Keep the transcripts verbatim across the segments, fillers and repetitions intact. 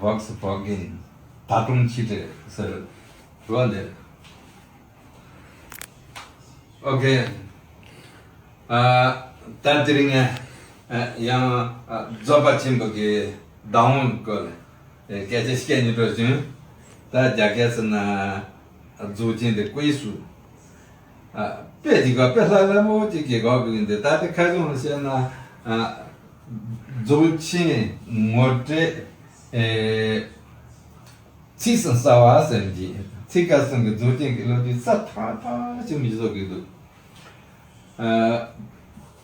Volkswagen ད་དུང་ཕྱི་དྲོ་ཟེར་བ་འདི། ཨོ་ཁེ། ཨ། ད་དེ་རིང་ང་ཡང་རྫོགས་པ་ཆེན་པོ་གི་བདག་དབང་སྐོར་ལ་སྐད་ཆ་བཤད་སྙིང་འདོད་བྱུང་། ད་རྒྱ་སྐད་ཟེར་ན་རྫོགས་ཆེན་དེ་ཀུན་སུ། ཨ། དཔེ་འདི་ག་དཔེ་ལྷག་ལྷག་མོ་ཅིག་གི་གོ་གི་འདི། ད་དེ་ཁ་སང་ལ་བཤད་ན། ཨ། རྫོགས་ཆེན་ངོ་སྤྲོད། ཨེ། ཚིག་གསུམ་གསལ་བ་ཟེར་གྱི། ཚིག་ཁ་གསུམ་གྱི་རྫོགས་ཆེན་གྱི་ལོ་རྒྱུས་གསལ་ཐག་ཐག་ཆོད་མི་བཟོ་གི་འདུག། ཨ།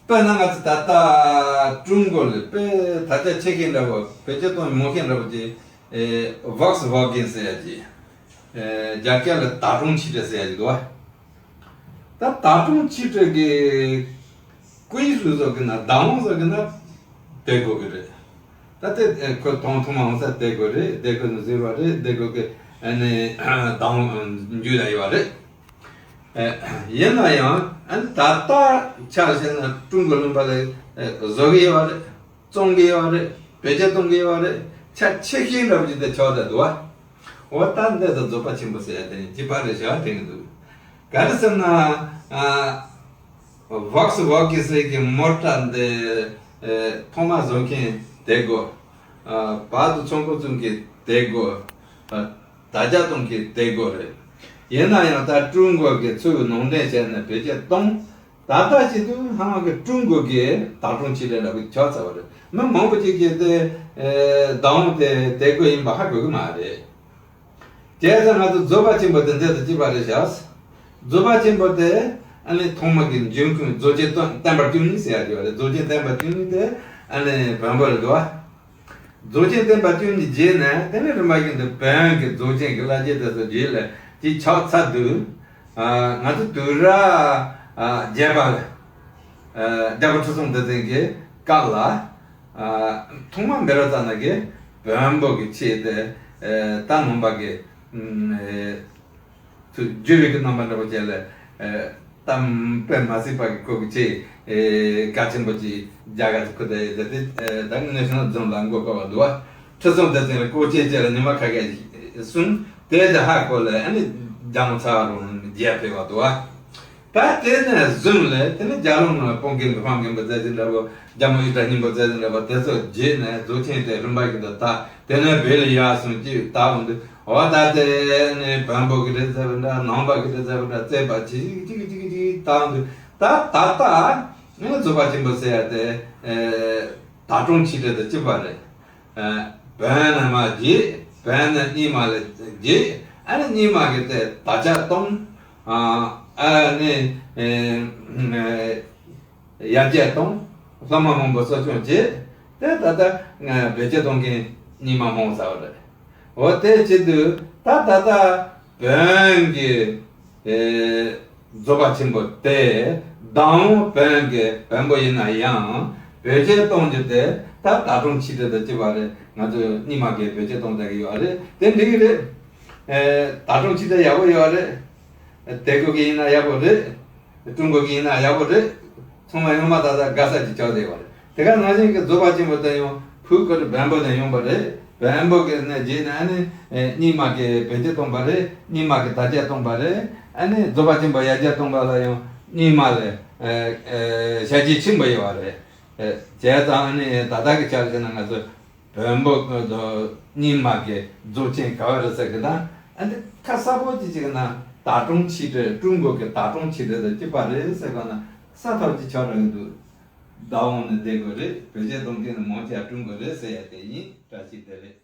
དཔེར་ན་ང་ཚོ་ད་ལྟ་ཀྲུང་གོ་ལ་དཔེ་དར་ཆ་ཆེ་མཁན་འདྲ་བོ། བེད་སྤྱོད་གཏོང་མང་མཁན་འདྲ་བོ་ཅིག། ཨེ། Volkswagen ཟེར་ཡ་ཅིག། ཨེ། རྒྱ་སྐད་ལ་ད་དུང་ཕྱི་དྲོ་ཟེར་ཡ་ཅིག་འདུག་བ། ད་ད་དུང་ཕྱི་དྲོ་གི་ཀུན་སུ་ཟེར་གི་ན། བདག་དབང་ཟེར་གི་ན་དེ་གོ་གི་རེད། ད་དེ་ཁོ་ཐོང་ཐོང་མ་འོང་ས་དེ་གོ་རེད། དེ་གོ་ནི་ཟེར་བ་རེད། དེ་གོ་གི་ཨ་ནི་བདག་དབང་འཇུ་ལ་ཡོད་བ་རེད། ཨེ། ཡིན་ན་ཡང་ཨ་ནི་ད་ལྟ་ཆ་བཞག་ན་ཀྲུང་གོ་ལུང་པ་ལ་བཟོ་གི་ཡོད་བ་རེད། བཙོང་གི་ཡོད་རེད། བེད་སྤྱོད་གཏོང་གི་ཡོད་རེད། ཆ་ཆེ་ཤོས་འདྲ་པོ་ཅིག་དེ་ཆགས་བསྡད་འདུག་བ། འོ་ད་འདི་ད་རྫོགས་པ་ཆེན་པོ་ཟེར་ཡ་དེ་ནི་ཅི་པ་རེད་བྱ་དེ་ནི་འདུག། ག་རེ་ཟེར་ན། ཨ། Volkswagen ཟེར་གི་མོ་ཊ་འདི། ཨེ། ཐོག་མ་བཟོ་མཁན་དེ་གོ། ཨ། བར་དུ་ཚོང་ཁང་བཙུགས་མཁན་དེ་གོ། ཨ། དར་ཆ་གཏོང་མཁན་དེ་གོ་རེད། ཡིན་ན་ཡང་ད་ཀྲུང་གོ་གི་ཚུར་ནང་འདྲེན་བྱས་ནས་བེད་སྤྱོད་གཏོང་། ད་ལྟ་བྱེད་དུས་ཧ་མ་གི་ཀྲུང་གོ་གི་ད་དུང་ཕྱི་དྲོ་ལབ་གི་ཆགས་ཚར་བ་རེད། མི་མང་པོ་ཅིག་གིས་དེ། ཨེ། བདག་དབང་དེ་དེ་གོ་ཡིན་པ་ཧ་གོ་གི་མ་རེད། བྱས་ཙང་ང་ཚོ་རྫོགས་པ་ཆེན་པོ་དེ་འདི་དང་གཅིག་པ་རེད་བྱ། རྫོགས་པ་ཆེན་པོ་དེ་ཨ་ནི་ཐོག་མ་གི་འབྱུང་ཁུངས་རྫོགས་ཆེན་བསྟན་པ་བཅུ་གཉིས་ཟེར་ཡ་ཡོད་རེད། རྫོགས་ཆེན་བསྟན་པ་བཅུ་གཉིས་དེ་ཨ་ནི་བོན་པོ་རེད་འདུག་བ། རྫོགས་ཆེན་བསྟན་པ་བཅུ་གཉིས་རྗེས་ནས་དེ་ནས་རིམ་པ་བཞིན་དུ་བོན་གྱི་རྫོགས་ཆེན་གྱི་བླ་བརྒྱུད་དེ་ཚོ་རྗེས་ལ་ཅིག་ཆགས་ཚར་དུས། ཨ། ང་ཚོ་དུས་རབས། ཨ། བརྒྱད་པ་ལ། ཨ། རྒྱལ་པོ་ཁྲི་སྲོང་ལྡེ་བཙན་གྱི་སྐབས་ལ། ཨ། ཐོག་མ་བཻ་རོ་ཙ་ན་གིས་བོན་པོ་གི་ཆས་དེ། ཨ། ད་ནང་པ་གི། ཨ། ཚུར་བསྒྱུར་བའི་གི་རྣམ་པ་འདྲ་པོ་བྱས་ལ། ཨ། གཏམ་དཔེ་མ་སྲིད་པ་གི་ཁོ་གི་ཆས། ཨ། གལ་ཆེན་པོ་ཅིག་རྒྱ་གར་དུ་ཁུར་ཏེ་ཡོད་དེ། ཨ། ད་ངས་བྱུང་ན་རྫོང་ལ་མགོ་བཀོད་པ་འདུག་བ། ཁྲི་སྲོང་ལྡེ་བཙན་ལ་སྐོར་ཆས་བྱས་ལ་ཉི་མ་ཁ་ཤས་ཤིག་སོང་། དེ་ལ་ཧ་གོ་ལ་ཨ་ནི་རྒྱལ་མོ་ཚ་བ་རོང་རྒྱལ་ཕེབས་པ་འདུག་བ། ད་དེ་ནས་བཟུང་ལས་དེ་ནས་རྒྱལ་བློན་ངག་དབང་དཔོན་གེ་མི་ཕམ་རྒན་པོ་རྩ་ཆེན་འདྲ་པོ། རྒྱལ་མོ་ཨི་ཏྲ་སྙིང་པོ་རྩ་ཆེན་འདྲ་པོ། དེ་ཚོ་རྗེས་ནས་རྫོགས་ཆེན་དེ་རིམ་པ་བཞིན་དུ་ད་དེ་ནས་བོད་ལ་ཡར་སོང་ཅིག་ད་འོང་དུས། འོ་ད་དེ་ནས་བོན་པོ་གི་རེད་ཟེར་བ་འདྲ། ནང་པ་གི་རེད་ཟེར་བ་འདྲ། བཙན་པ་ཅིག་ཅིག་ཅིག་ཅིག་ད་འོང་དུས། ད་ད་ལྟ་ནི་རྫོགས་པ་ཆེན་པོ་ཟེར་ཡ་དེ། ཨེ། ད་དུང་ཕྱི་དྲོ་དང་གཅིག་པ་རེད། ཨ། བོན་ནི་མ་རྗེས། བོན་ནི་རྙིང་མ་ལ་རྗེས། ཨ་ནི་རྙིང་མ་གི་དེ་དར་ཆ་གཏོང་། ཨ། ཨ་ནི། ཨེ། ཨེ། ཡར་རྒྱས་གཏོང་། སློབ་མ་མང་པོ་གསོ་སྐྱོང་བྱེད། དེ་ད་ལྟ་བེད་སྤྱོད་གཏོང་མཁན་རྙིང་མ་མང་ཙམ་རེད། འོ་དེ་བྱེད་དུས་ད་ད་ལྟ་བོན་གྱི། ཨེ། རྫོགས་པ་ཆེན་པོ་དེ་བདག་དབང་བོན་གྱི་བོན་པོ་ཡིན་ན་ཡང་བེད་སྤྱོད་གཏོང་རྒྱུ་དེ་ད་ད་དུང་ཕྱི་དྲོ་དང་གཅིག་པ་རེད། ང་ཚོས་རྙིང་མ་གི་བེད་སྤྱོད་གཏོང་བསྡད་ཀྱི་ཡོད་རེད། དེ་འགྲིག་གི་རེད། ཨེ། ད་དུང་ཕྱི་དྲོ་ཡག་པོ་ཡོད་རེད། དེ་གོ་གི་ཡིན་ན་ཡག་པོ་རེད། ཀྲུང་གོ་གི་ཡིན་ན་ཡག་པོ་རེད། ཚང་མ་ཡོང་མ་ད་ད་དགའ་ས་ཅིག་ཆགས་བསྡད་ཡོད་རེད། དེ་ག་ནང་བཞིན་གྱི་རྫོགས་པ་ཆེན་པོ་དེ་ཡང་ཕུག་གི་བོན་པོ་ནས་ཡོང་བ་རེད། བོན་པོ་གི་ནས་རྗེས་ནས་ཨ་ནི། ཨེ། རྙིང་མ་གི་བེད་སྤྱོད་གཏོང་བ་རེད། རྙིང་མ་གི་དར་རྒྱས་གཏོང་བ་རེད། ཨ་ནི་རྫོགས་པ་ཆེན་པོ་ཡར་རྒྱས་གཏོང་བ་ལ་ཡང་རྙིང་མ་ལ། ཨེ། ཨེ། ཞལ་བྱས་ཆེན་པོ་ཡོད་བ་རེད། ཨེ། བྱས་ཙང་ཨ་ནི་ད་ལྟ་གི་ཆ་ལ་བྱས་ན་ང་ཚོ་བོན་པོ་དང་རྙིང་མ་གི་རྫོགས་ཆེན་ག་བ་རེད་ཟེར་གི་ན། ཨ་ནི་ཁ་གསལ་པོ་ཅིག་བྱས་ན་ད་དུང་ཕྱི་དྲོ། ཀྲུང་གོ་གི་ད་དུང་ཕྱི་དྲོ་དང་གཅིག་པ་རེད་ཟེར་གི་ན་ས་ཐོག་ཅིག་ཆགས་རེད་འདུག། བདག་དབང་ནི་དེ་གོ་རེད། བེད་སྤྱོད་གཏོང་མཁན་ནི་མང་ཆེ་བ་ཀྲུང་གོ་རེད་ཟེར་ཡ་དེ་ཡིན། བཀྲ་ཤིས་བདེ་ལེགས།